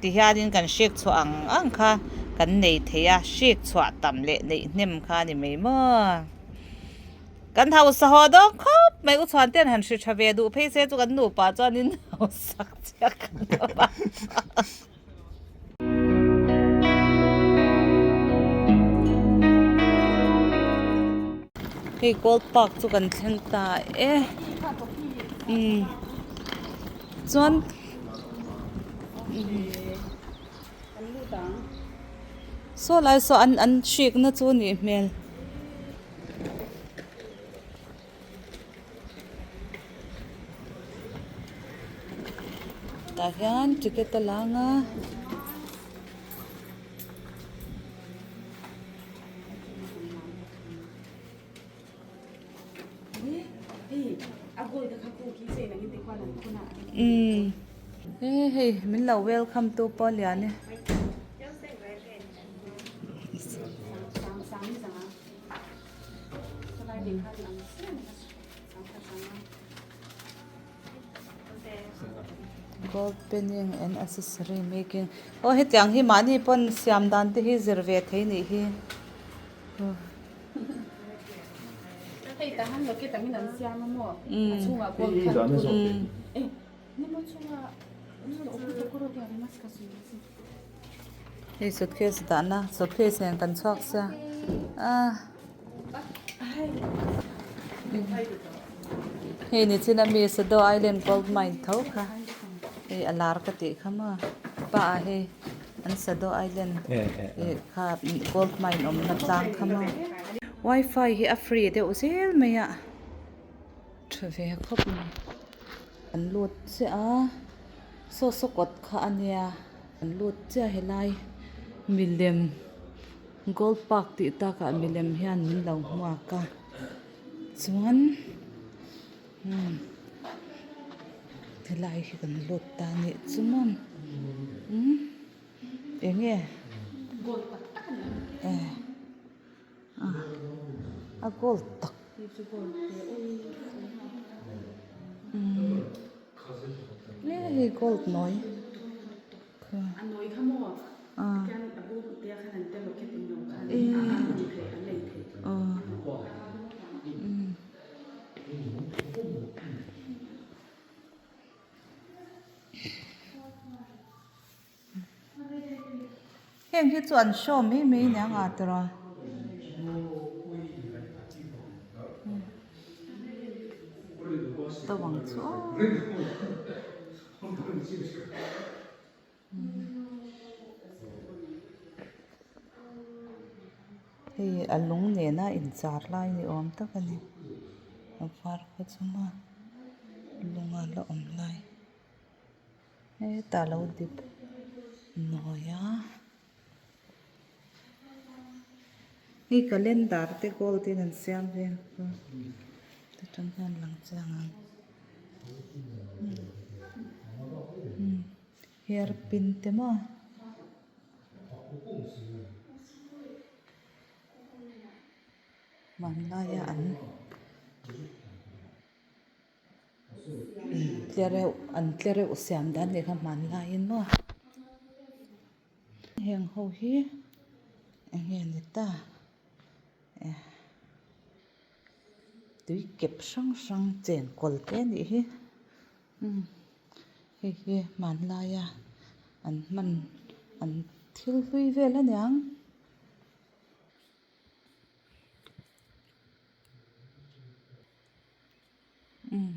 Tihianin kan hrik chhuah ang ang kha kan nei thei a, hrik chhuah tam leh neih hnem kha a ni mai maw. Kan hausa haw dawn khawp mai, U Chhuante'n han hri tha ve duh phei se chu kan nupa chuanin hausak chiah kan awm a. Hei Gold Park chu kan thleng ta e, umm chuan. Saw lai saw an an hrikna chu nih hmel. Tah hian ticket a lang a. Umm he hei min lo welcome tu pawh a lian e. Gold panning and accessory making aw hetiang hi mahni pawn siam dan te hi zir ve thei nih hi. Hei suitcase dahna suitcase nen kan chhuak sia ah hei nichin ami Sado Island gold mine tho kha hei a lar ka tih kha maw pa ah hei. An Sado Island ih kha gold mine awmna tlang kha maw. Wifi hi a free deuh zel mai a tha ve khawp mai. An lut chiah a saw saw kawt kha a nia an lut chiah helai milem gold park tih takah milem hian min lo hmuak a chuan umm. Helai hi kan lut ta a nih chu maw umm eng nge eh a gold tak umm hei gold nawi ah umm. Heng hi chu an show mai mai nia nga tawrh a. To ang chu aw. Hei a lung nena inchar lai ni awm tak a ni a var khaw chunga lunga la awm lai hetah a lo dip nawi a hei calendar te gold in an siam vel ta tang hian lang chiang ang. Hair pin te maw hmanlaia an tlereuh an tlereuh siam dan nih kha hmanlaiin maw heng ho hi eng nge ni ta eh. Tui kep hrang hrang chen kawl te a nih hi umm hei hi hmanlaia an hman an thil hlui vel a niang umm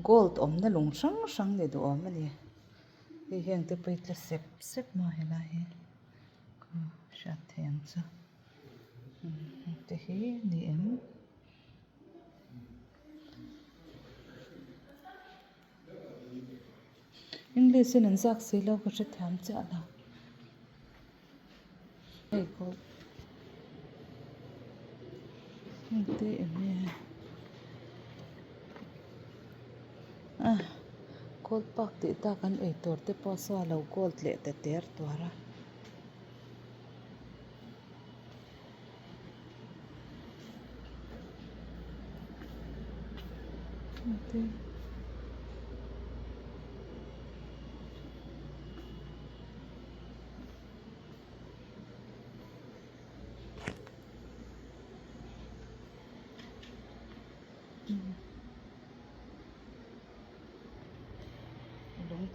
gold awmna lung hrang hrang ni duh awm a ni hei heng te pawh hi tla sep sep maw helai hi hriat theih ang chu. Te hi ni em English in an zak si lo ka hrethiam chiah lo hei pawh heng te eng nge a gold park tih tak an ei tur te pawh saw a lo gold leh ta ter tuar a.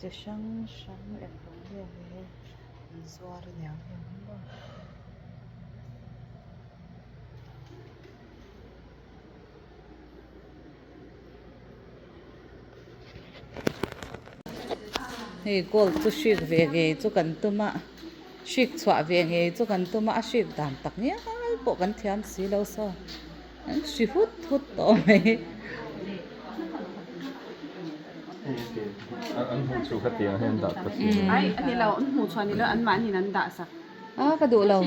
chi hrang hrang eng rawng nge ni hi an zuar aniang heng hi maw. Hei gold chu hrik ve ngei chu kan tum a hrik chhuah ve ngei chu kan tum a a hrik dan tak ngial pawh kan thiam si lo saw an hri hut hut tawh mai. A ka duh lo.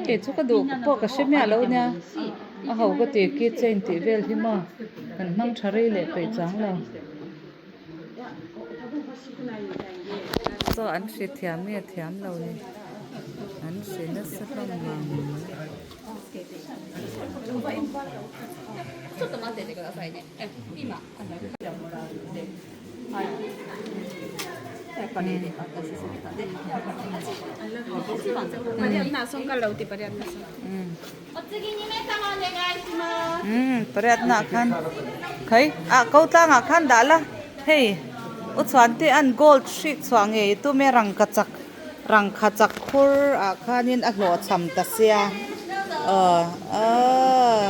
Kei chu ka duh pawh ka hre miah lo nia a ho ka ti key chain tih vel hi maw kan hmang tha rei leh peih chang lo. Chaw an hri thiam nge thiam lo ni an hri nasa hlawm mang mai. Umm pariatna ah khan khai ah ko tlangah khan dah la hei u chhuan te an gold hrik chhuah ngei tum e rangkachak rangkachak khur ah khanin a hlawhchham ta sia aw aw.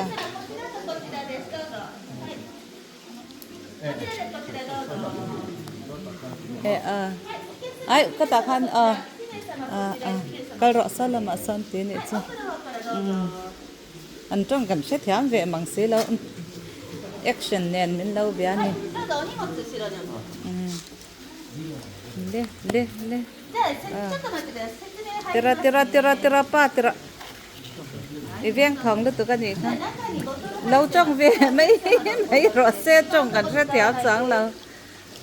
Ai ka tah khan a a a kal rawh saw lamah sawn tih anih chu umm an tawng kan hrethiam ve mang si lo action nen min lo bia a ni umm le le le tira tira tira tira pa tira. I veng thawng lutuk a nih kha. Lo tawng ve mai mai rawh se tawng kan hre thiam chuang lo.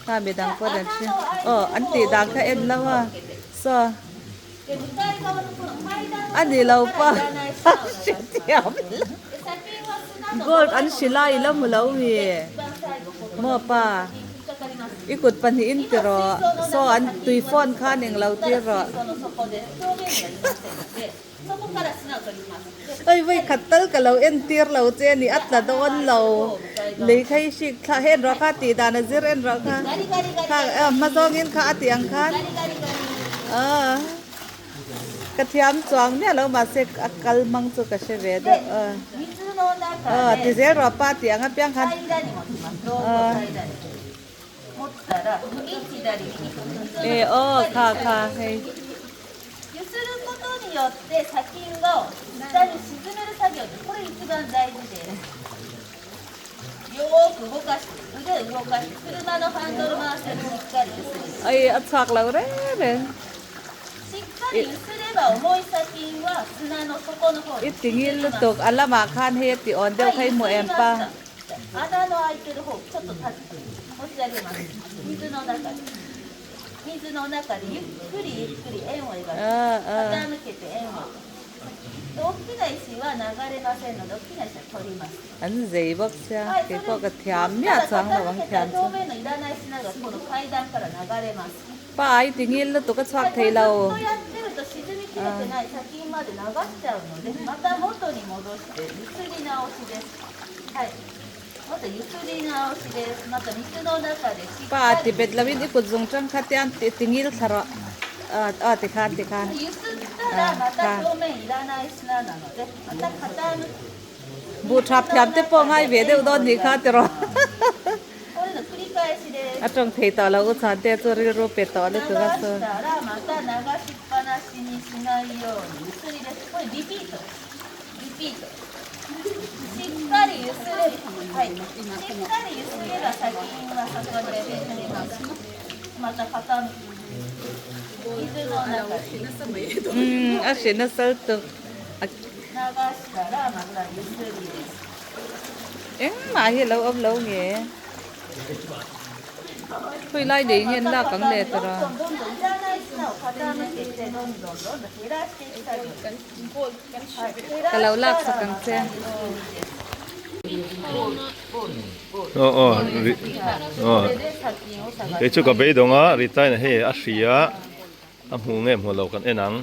Kha midang pawh an hre. Aw an tih dan kha en lo a. Saw a ni lo pawh a hre thiam lo. Gold an hri lai i lo hmu lo mi. Maw pa i kut pahnihin ti rawh. Saw an tui phone khan englo tir rawh. Oi vawi khat tal ka lo en tir lo che ni a tla dawn lo lei kha hi hrik thla he en rawh kha tih dan a zir en rawh kha kha hma zawngin kha a tih ang khan aw ka thiam chuang miah lo mahse a kal hmang chu ka hre ve deuh aw aw ti zel rawh pa tih ang apiang khan aw. E aw kha kha hei. Ai a chhuak lo reng reng. I tingil lutuk a lamah khan hei a ti awn deuh kha i hmu em pa. An zei bawk sia kei pawh ka thiam miah chuang lo ang thiam chu. Pa i ti ngil lutuk a chhuak thei lo. Pa ti bet lo in i kut zung tang kha tian ti ngil thla rawh. Aw ti khan ti khan. Kha. Buh thap thiam te pawh ngai ve deuh dawn nih kha ti rawh. A tawng thei tawh lo u chuan te chu rilru pe tawh lutuk a chu. Umm a hre nasa lutuk. Engmah hi a lo awm lo nge? Khawi lai nei hian lak ang le tawrh a. Ka lo lak sak ang che. Aw aw ri aw kei chu ka beidawng a Rita in hei a hria a hmuh nge hmuh lo kan en ang.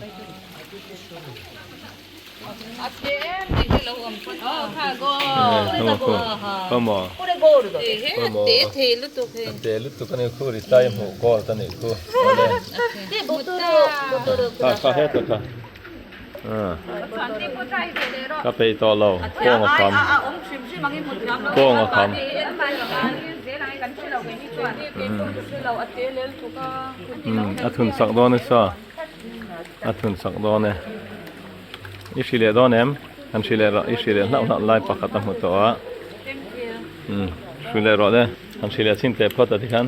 A che em tih hi lo awm phawt a. Khaw maw a te lutuk a ni khu Ritai hmuh gold a nih khu awle kha kha heta kha ka peih tawh lo kawng a kham kawng a kham a thun sak dawn nasa a thun sak dawn e. I hri leh dawn em? Han hri leh rawh, i hri leh hlauh hlauh lai pakhat a hmu tawh a. Umm, hri leh rawh le, han hri leh chhin teh phawt a tikhan.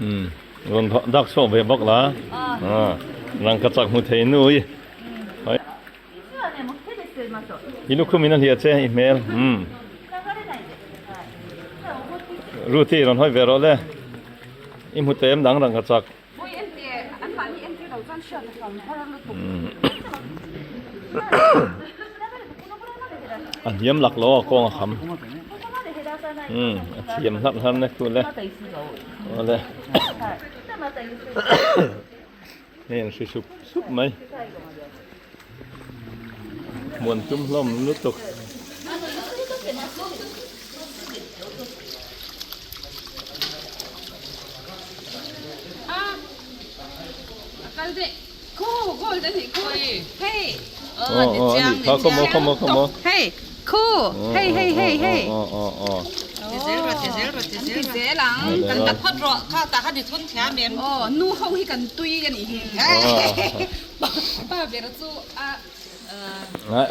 Umm, rawn dak chhuak ve bawk la. Aw, rangka chak hmu thei nu i. I lukhum in a hliah che i hmel umm Ruthie rawn hawi ve rawh le i hmu tem dang rang ka chak a hniam lak lo a kawng a kham umm a thiam hlap hlap na khu le awle Hei an hri sup sup mai. Muan tum hlawm lutuk.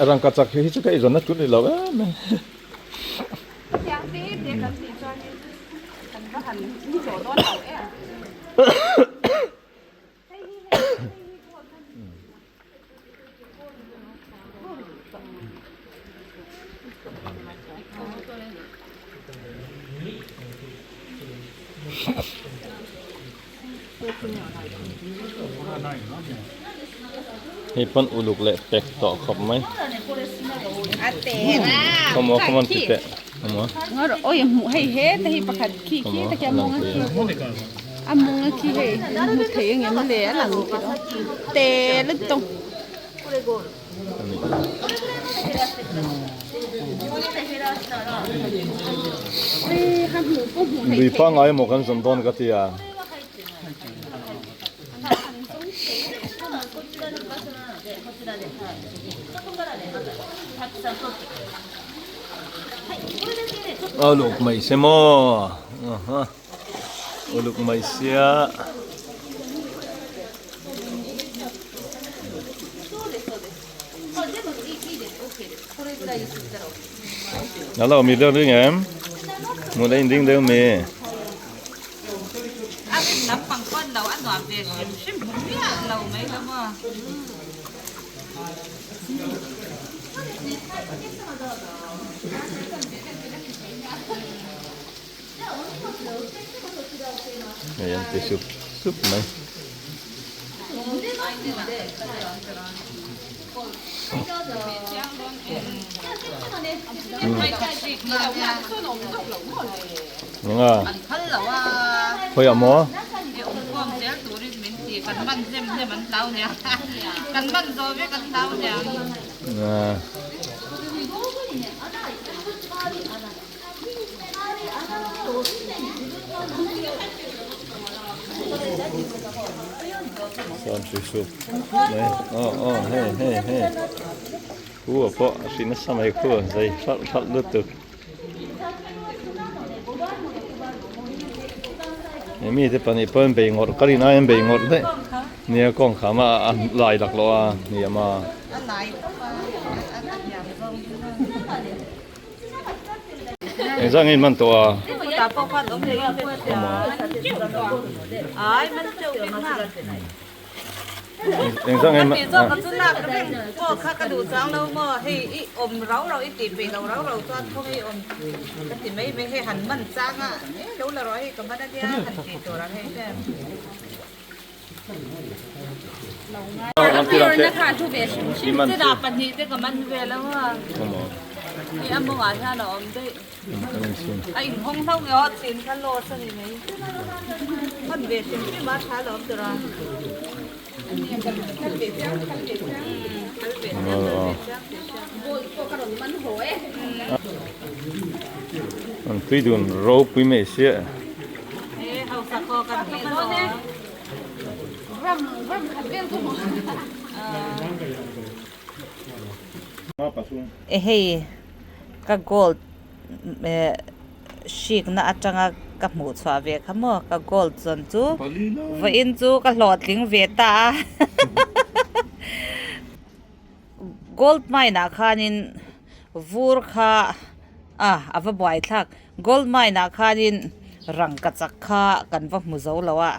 Rangka chak hi chu ka eizawn na tul ni lo em em. Hei pawn uluk leh pek tawh khawp mai. Khawmaw khawmaw ti teh. Khawmaw. Khawmaw. A mawng a khi hei an hmu thei ang em le a lang tih lo te lutuk. Lui pangngai emaw kan zawn dawn ka ti a. A luk mai se maw. Uluk mai sia. Alo mi deuh ring em? Mu dei ding deuh mi. A rin lampang pawn lo a nuam ve hrim hrim miah lo mai lo maw. Hei an ti sup sup mai. Enga khawiah maw? Sawn hri sup mai aw aw hei hei hei khu ah pawh a hri nasa mai khu a zai hralh hralh lutuk he mite pahnih pawh an bei ngawrh ka rin aiin an bei ngawrh daih nia kawng kham a a lai laklawh a hniam a. Engzah nge in man tawh a? Engzah nge man An tui dun ropui mai sia. Hei ka gold hrikna atanga ka hmuh chhuah ve kha maw ka gold zawn chu vawiin chu ka hlawhtling ve ta a gold mine ah khanin vur kha a a va buai thlak gold mine ah khanin rangkachak kha kan va hmu zo lo a.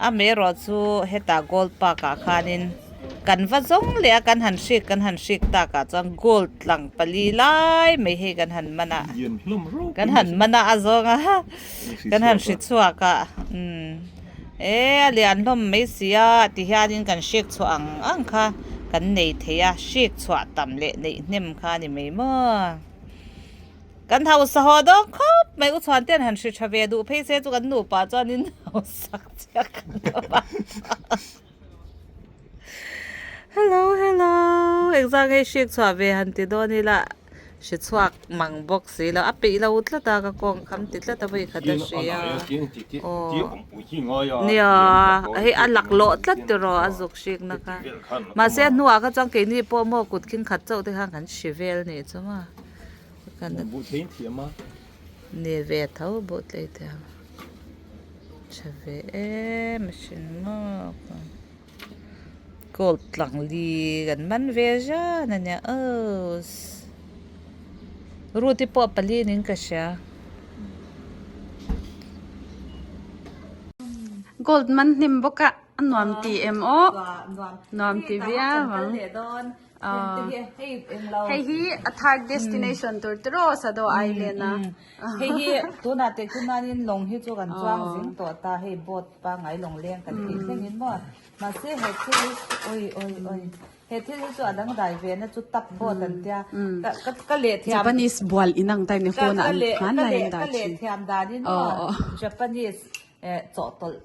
Amaherawh chu hetah gold park ah khanin kan va zawng leh a kan han hrik kan han hrik tak ah chuan gold tlang pali lai mai hei kan han man a kan han man a a zawng a kan han hri chhuak a umm e a lian hlawm mai si a ti hianin kan hrik chhuah ang ang kha kan nei thei a hrik chhuah tam leh neih hnem kha a ni mai maw. Kan hausa haw dawn khawp mai u chhuan ten han hri tha ve duh phei se chu kan nupa chuanin hausak chiah kan awm a. Hello hello engzah nge hrik chhuah ve han ti dawn ila hri chhuak mang bawk si lo a peih lo tlat a ka kawng kham ti tlat a vawi khat a hria aw nia hei a laklawh tlat tiraw a zuk hrik na kha mahse a hnuah kha chuan keini pawh maw kut khing khat chauh te khan kan hri vel nih chu maw. Buh thei in thiam a. Ni ve tho buh tlei thiam. Tha ve em a hring ngawk a. Gold tlang li kan man ve zan a nia aw. Ruti pawh pali niin ka hria. Gold man hnim bawk a, a nuam ti em aw. Nuam ti viau ang. Hei hi a third destination tur tiraw Sado Island a. Hei hi tunah teh chu nanin lawng hi chu kan chuang zing tawh ta hei boat pangngai lawng leng kan tih thleng in maw mahse he thil hi oi oi oi he thil hi chu a dangdai ve na chu tap boat an tia ka ka leh thiam Japanese bual inang tai ni phone ah an hman lai an dah ka leh thiam dan in maw Japanese chawhtawlh.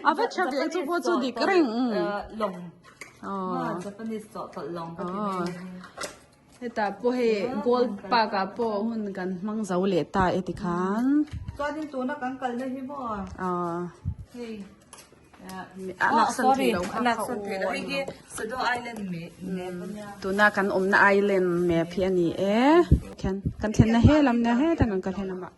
A va tha ve chu pawh chu dik reng. Lawng. Japanese chawhtawlh lawng ka ti mai. Hetah pawh hei gold park ah pawh hun kan hmang zo leh ta e tikhan. Chuanin tuna kan kalna hi maw? Hei. A laksan thei lo kha kha aw. Sado Island map a nia. Tuna kan awmna island map hi a ni e. Khian kan thlenna he lam nia heta kan kal he lamah.